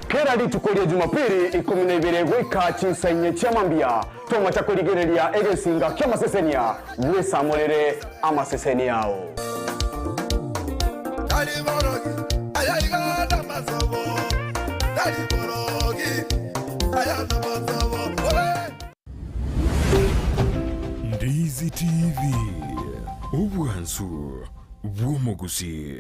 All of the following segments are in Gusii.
Kera rituko ria Jumapili 12 goika chinsa inye chia mambia, tomacha korigereria egesinga ki'amasesenia, bwesamorere amasesenia ao. Tari borogi, aya iga namasobo, tari borogi, aya namasobo, oe. Ndizi TV, obwansu bw'omogusii.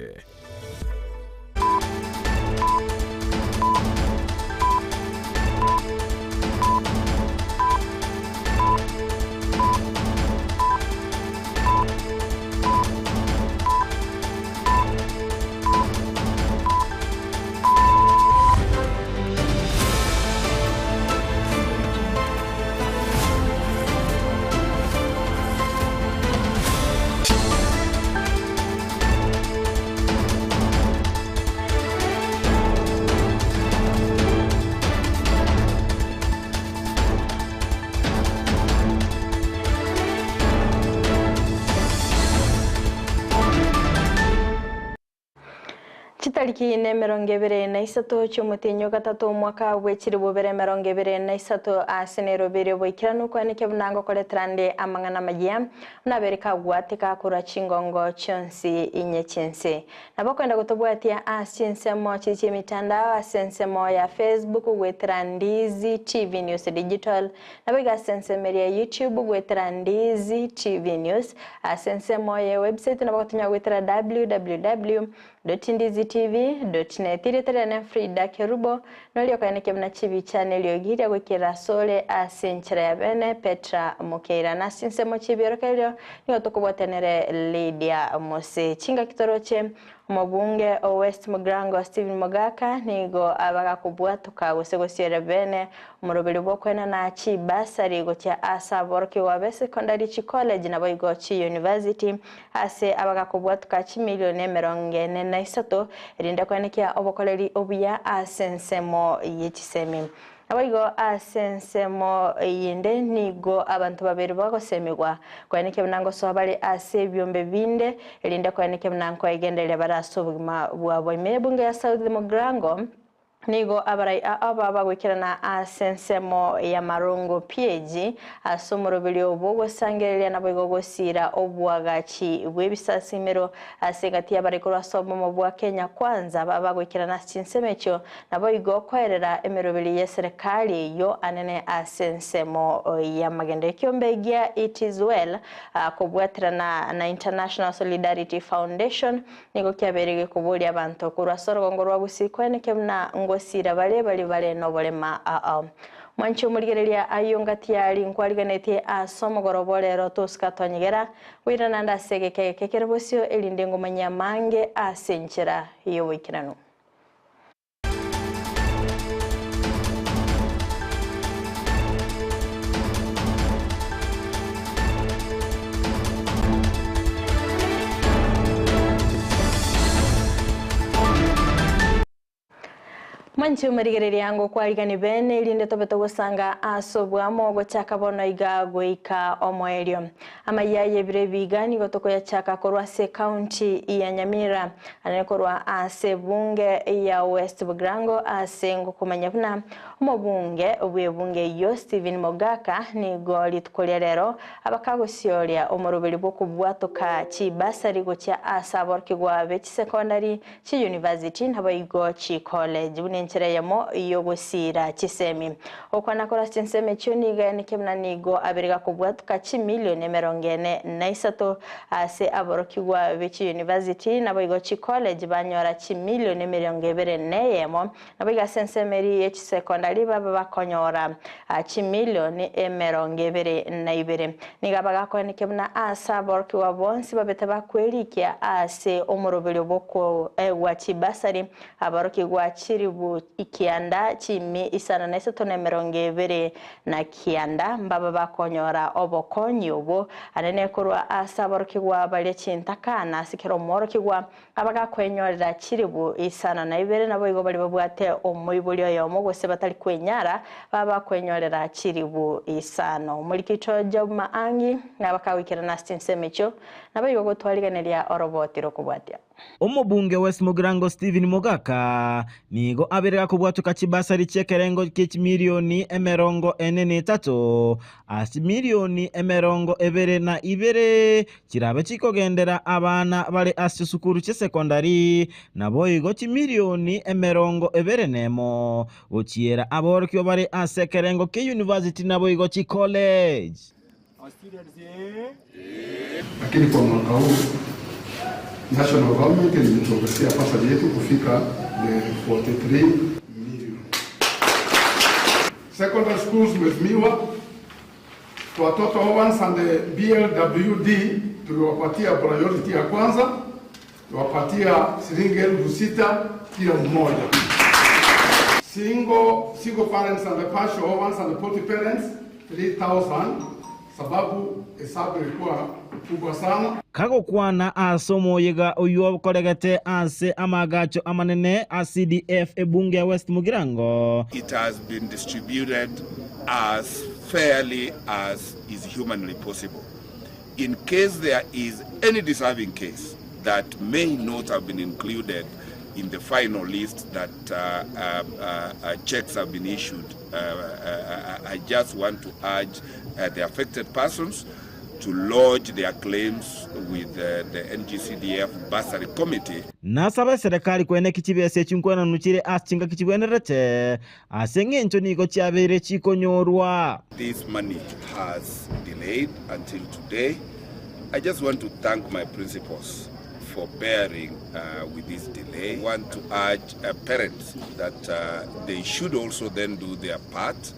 Chitariki 23 chi'omotienyi o gatato omwaka bwe chilifu bibere emerongo ebere na isato ase Nairobi erio boikeranu kwaneke buna ngokoretera nde amang'ana amayia buna abere kagwateka korwa chingongo chionsi inye chi'ense. Nabo okwenda gotobwatia ase chinsemo chiria chi'emitandao ase ensemo ya Facebook goetera Ndizi TV News Digital, Naboigo ase ensemo eria ya YouTube goetera Ndizi TV News, ase ensemo ye website nabo gotonya goetera www dot ndizi tv dot net. Erieta riane Frida Kerubo, noria okaenekia buna chibicha na eriogi ria goikerera asore ase enchera ya bene Petra Mokeira. Na ase chinsemo chi'ebiorokererio nigo tokobwatanere Lydia Mose. Chingaki toroche Omobunge o West Mugirango Stephen Mogaka nigo abagakobwatoka gose gosiera bene omoroberi bw'okoenana chibasari gochia ase aborokigwa be secondary, chicollege naboigo chiuniversity ase abagakobwatoka chimilioni 43 erinde koenekia obokoreri obuya ase ensemo ye chisemi. Naboigo ase ensemo eyende nigo abanto babere bagosemigwa koenekia buna ngosoa bare ase ebiombe binde, erinde koenekia buna nkoegendereria bare ase obogima bwabo. Ime y'ebunge ya South Mugirango nigo abarai aba bagoikerana ase ensemo ya Marongo PAG ase omoroberio bw'ogosangereria naboigo gosiira oboagachi bw'ebisasimero ase egati y'abarai korwa ase obomo bwa Kenya Kwanza bagoikerana ase chinsemo echio Naboigo koerera emeroberi y'eserekari eyio anene ase ensemo y'amagendo y'ekiombe gia It is Well kobwaterana na International Solidarity Foundation nigo kiabeire gekoboria abanto korwa ase orogongo rwa Gusii koeneke buna ngosira bare baria bare noborema ao. Mwanche omorigereria ayio ngatiari nkwariganetie ase omogoroba orero tosika twanyegera goirana ande ase egeka egeke kere bosio erinde ngomanyie amange ase enchera y'oboikeranu. Mwanche omorigereria ngokwarigani bene erinde tobe togosanga ase obwamo gochaka bono iga goika omoerio. Amayia y'ebiro ebi iga nigo tokoyachaka korwa ase ecounty ya Nyamira, anene korwa ase ebunge ya West Bugirango ase ngokomanya buna omobunge bw'ebunge eyio Stephen Mogaka nigo rituko ria rero abakagosioria omoroberi bw'okobwatoka chibasari gochia ase aborokigwa be chisekondari, chiuniversity naboigo chicollege buna enchera eyemo y'ogosiira chisemi. Gokwana korwa ase chinsemo echio nigo ayaneke buna nigo abere gakobwatoka chimilioni 43 ase aborokigwa be chiuniversity naboigo chicollege banyora chimilioni 21 naboigo ase ensemo eria ye chisekondari babe bakonyora chimilioni 22. Nigo abagakoenekia buna aase aborokigwa bonsi babete bakwerikia ase omoroberio bw'okoegwa chibasari, aborokigwa chilifu ikianda chiimi isano na isato na 29 mbaba bakonyora obokonyi obwo anene korwa ase aborokigwa baria chintakana ase kera omworokigwa Abagakwenyorera chilifu isano na ibere naboigo baria babwate omoibori oyomo gose batari kwenyara, babe bakwenyorera chilifu isano. Omorikito Job Maangi nabakagoikerana ase chinsemo echio, naboigo gotwarigeneria oroboti rw'okobwatia. Omobunge West Mugirango Stephen Mogaka nigo abere gakobwatoka chibasari chi'ekerengo gie chimilioni 43 ase chimilioni 22 chirabe chikogendera abana bare ase chisukuru chi'esekondari, naboigo chimilioni 21 gochiera aborokigwa bare ase ekerengo ki'eyunivasiti naboigo chicollege. Lakini kwa mwaka huu national government ilituongezea bursary yetu kufika the 43 million. Secondary schools mheshimiwa, watoto orphans and the BLWD tuliwapatia priority ya kwanza, tuwapatia shilingi 6,000 kila mmoja. Single parents and the partial orphans and the poor parents 3,000 sababu hesabu ilikuwa kubwa sana. Kagokwana ase omoyega oywo okoregete ase amagacho amanene a CDF ebunge ya West Mugirango. It has been distributed as fairly as is humanly possible. In case there is any deserving case that may not have been included in the final list that checks have been issued, I just want to urge the affected persons to lodge their claims with the NGCDF Bursary Committee. Nasaba serikali kweneki chibesa echinkwenanu chire ase chingaki chibwenerete ase eng'encho nigo chiabeire chikonyorwa. This money has delayed until today. I just want to thank my principals for bearing with this delay. I want to urge parents that they should also then do their part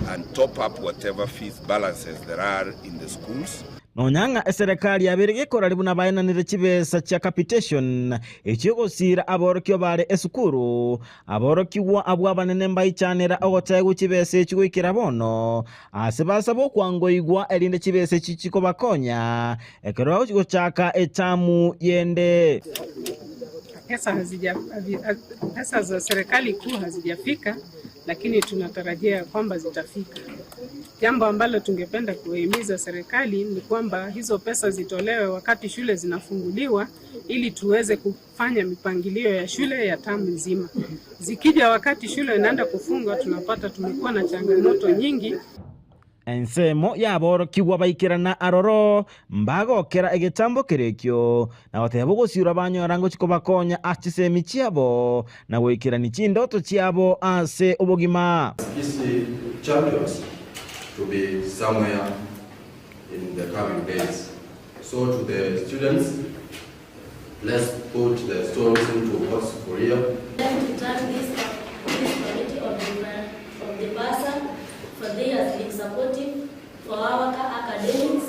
and top up whatever fees balances there are in the schools. Nonyang'a eserikali yabeire gekora buna baenanire chibesa chia capitation echiogosira aborokio bare esukuru aborokigwa abwo abanene mbaichanera ogotegwa chibesa echi goikera bono ase basaba okwangoigwa erinde chibesa echi chikobakonya ekero gochaka etamu yende. Pesa za serikali kuu hazijafika, lakini tunatarajia kwamba zitafika. Jambo ambalo tungependa kuhimiza serikali ni kwamba hizo pesa zitolewe wakati shule zinafunguliwa ili tuweze kufanya mipangilio ya shule ya tamu nzima. Zikija wakati shule inaenda kufungwa, tunapata tumekuwa na changamoto nyingi. Ensemo yaborokigwa baikirana aroro mbagokera egetambo kerekio na goteba ogosiura banyora ngochi kobakonya ase chisemi chiabo na goikerani chindoto chiabo ase obogima. Kisii champions to be somewhere in the coming days. So to the students, let's put the stones into what's for real. I'd like to thank this committee of the bursar for they has been supportive for our academics,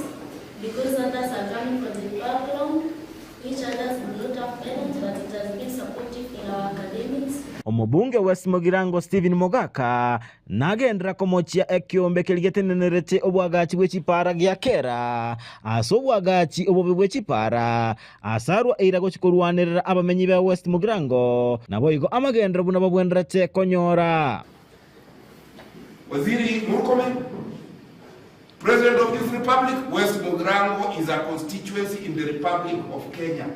because others are coming from the background, which others do not have parents, but it has been supportive in our academics. Omobunge West Mugirango Stephen Mogaka nagendera komochia ekiombe keria getenenerete obwagachi bwe chipara gia kera ase obwagachi obobe bwe chipara asarwa eira gochikorwanerera abamenyi ba West Mugirango naboigo amagendero buna babwenderete konyora. Waziri Murkomen, President of this republic, West Mugirango is a constituency in the Republic of Kenya.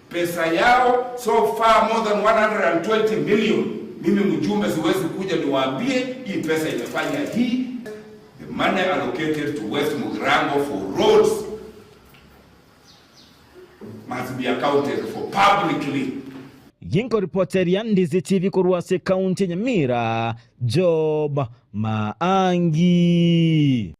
Pesa yao so far more than 120 million. Mimi mjumbe siwezi kuja niwaambie hii pesa imefanya hii. The money allocated to West Mugirango for roads must be accounted for publicly. Yinko reporter ya Ndizi TV korwase county Nyamira, Job Maangi.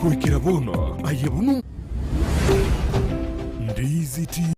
Kuikira bono aye bunu Ndizi TV.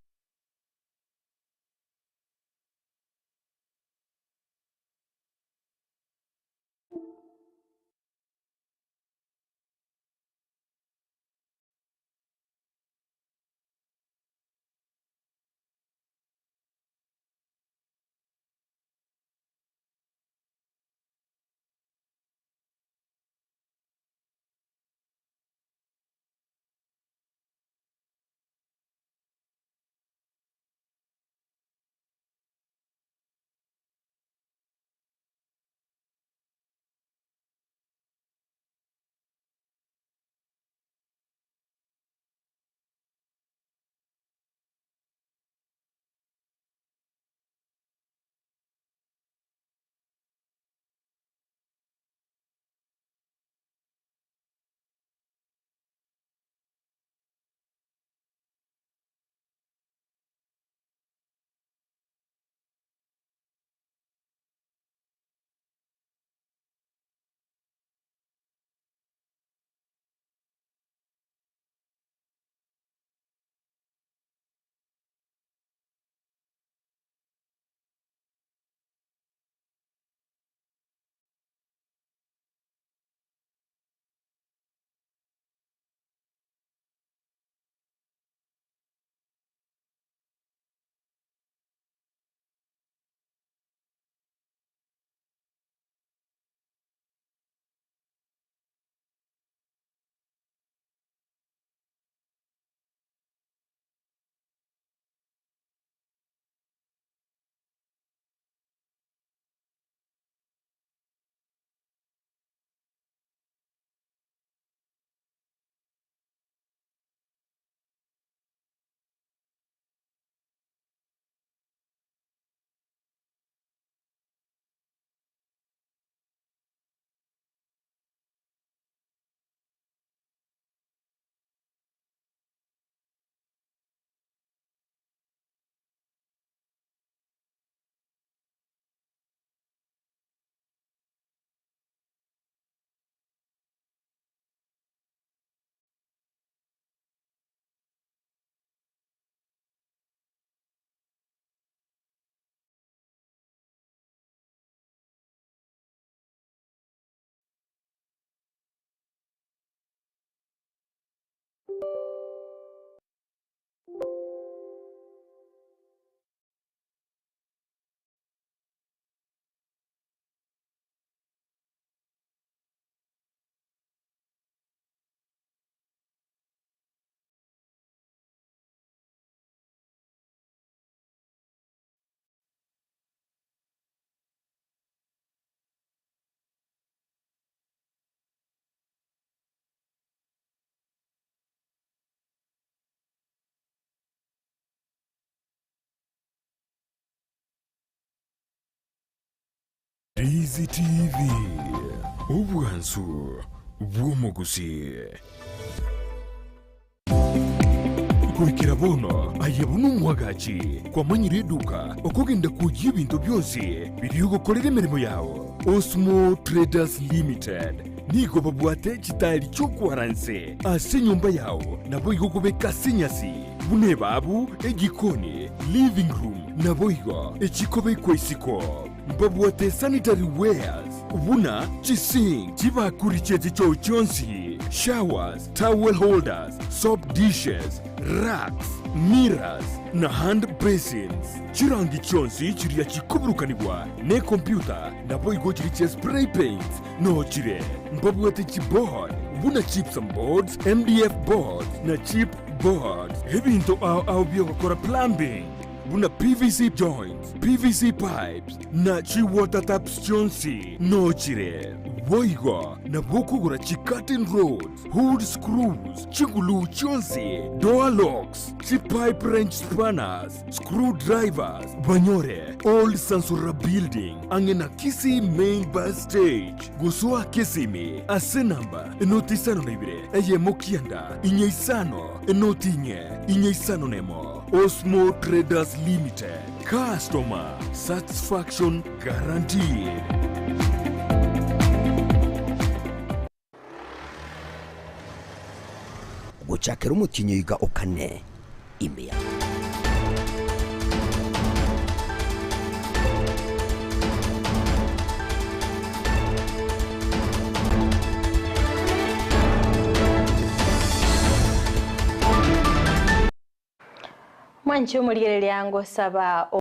Daisy TV, obwansu bw'omogusii. Goikera bono aye buna omwagachi kwamanyire eduka okogenda kwoyia ebinto bionsi biria ogokorera emeremo yao. Osmo Traders Limited nigo babwate chitaeri chi'okwara nse ase enyomba yao naboigo okobeka ase enyasi buna ebabu, ejikoni, living room naboigo echikobekwa isiko. Mbabwate sanitary wares buna chisink, chibakuri chie chichoo chionsi, showers, towel holders, soap dishes, racks, mirrors, na hand basins. Chirangi chionsi chiria chikoburukanigwa nekompyuta naboigo chiria chia spray paints noo chire. Mbabwate chiboard buna gypsum boards, MDF boards na chip boards. Ebinto ao ao biogokora plumbing buna PVC joints, PVC pipes, na chi-water taps chionsi noo chire. Boigo nabo okogora chi-curtain rods, hood screws, chiguluu chionsi, door locks, chi-pipe wrench spanners, screw drivers, banyore Old Sansora Building ang'e na Kisii Main Bus Stage. Gosoa Kisimi ase enamba enoti isano na ibere eyemo kianda inye isano enoti inye inye isano nemo. Osmo Traders Limited, customer satisfaction guaranteed. Gochakera omotienyi oiga o kane, ime ya. Mwanche omorigereria ngosaba.